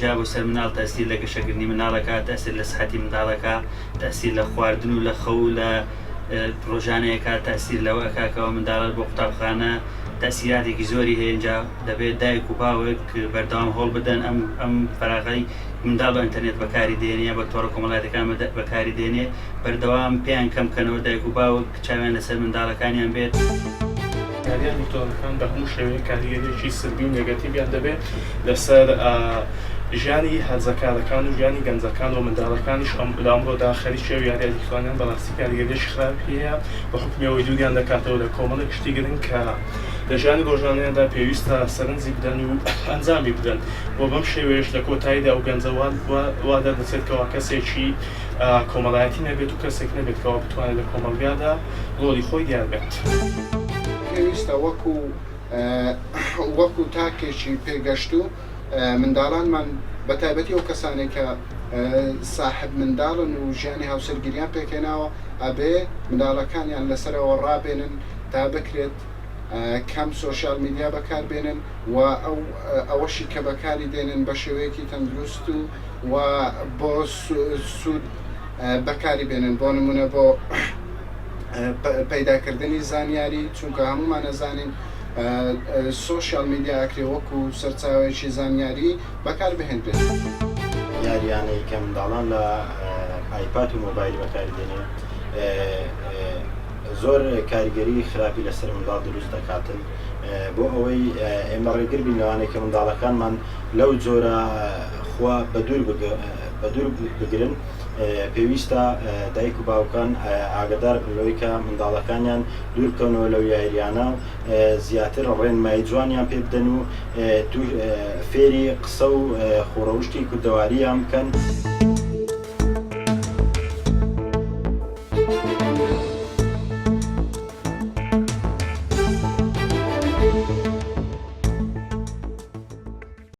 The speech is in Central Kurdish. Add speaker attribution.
Speaker 1: تەکنۆلۆژیا بۆ سەر مناڵ تەئسیر لە گەشەکردنی مناڵەکە، تەئسیر لە سحەتی منداڵەکە، تەئسیر لە خواردن و لە خەو و لە ڕۆژانەیەکە، تەئسیر لەوە ئەکا کەوا منداڵە بۆ قوتابخانە تەئسیراتێکی زۆری هەیە ئینجا دەبێت دایک و باوک بەردەوام هەوڵ بدەن ئەم ئەم فەراغەی منداڵ بە ئینتەرنێت بەکاری دێنێ یا بە تۆڕە کۆمەڵایەتەکان بەکاری دێنێ بەردەوام پێیان کەم کەنەوە دایک و باوک چاویان لەسەر منداڵەکانیان بێت.
Speaker 2: یارییە ئەلیکترۆنەکان بە هەموو شێوەیەک کاریگەرییەکی سلبی و نێگەتیڤیان دەبێت لەسەر ژیانی هەرزەکارەکان و ژیانی گەنجەکان و منداڵەکانیش لە ئەمڕۆدا خەریکی ئەو یارییە ئەلیکترۆنیان بەڕاستی کاریگەرییەکی خراپی هەیە بە حوکمی ئەوەی دووریان دەکاتەوە لە کۆمەڵێک شتی گرنگ کە لە ژیانی ڕۆژانەیاندا پێویستە سەرنجی بدەن و ئەنجامی بدەن و بەم شێوەیەش لە کۆتاییدا ئەو گەنجە وا دەردەچێت کەوا کەسێکی کۆمەڵایەتی نەبێت و کەسێک نەبێت کەوا بتوانێت لە کۆمەڵگادا ڕۆڵی خۆی دیار بێت.
Speaker 3: پێویستە وەکو وەکو تاکێکی پێگەشتوو منداڵانمان بە تایبەتی ئەو کەسانەی کە ساحب منداڵن و ژیانی هاوسەرگیریان پێکهێناوە ئەبێ منداڵەکانیان لەسەرەوە ڕابێنن تا بکرێت کەم سۆشیال میدیا بەکاربێنن و ئەو ئەوەشی کە بەکاری دێنن بە شێوەیەکی تەندروست و و بۆ سوود بەکاری بێنن بۆ نمونە بۆ پەیداکردنی زانیاری چونکە هەمومان ئەزانین سۆشیال میدیا ئەکرێ وەکو سەرچاوەیەکی زانیاری بەکار بهێنرێت.
Speaker 4: یاریانەی کە منداڵان لە ئایپاد و مۆبایل بەکاری دێنێ زۆر کاریگەری خراپی لەسەر منداڵ دروست دەکاتن بۆ ئەوەی ئێمە ڕێگر بین لەوانەیە کە منداڵەکانمان لەو جۆرە خوا بەدوور بەدوور بگرن پێویستە دایک و باوکان ئاگدار بن لەوەی کە منداڵەکانیان دوور بکەونەوە لەو یاریانە و زیاتر ڕێنمایی جوانیان پێ بدەن و فێری قسە و خوڕەوشتی کوردەواریان بکەن.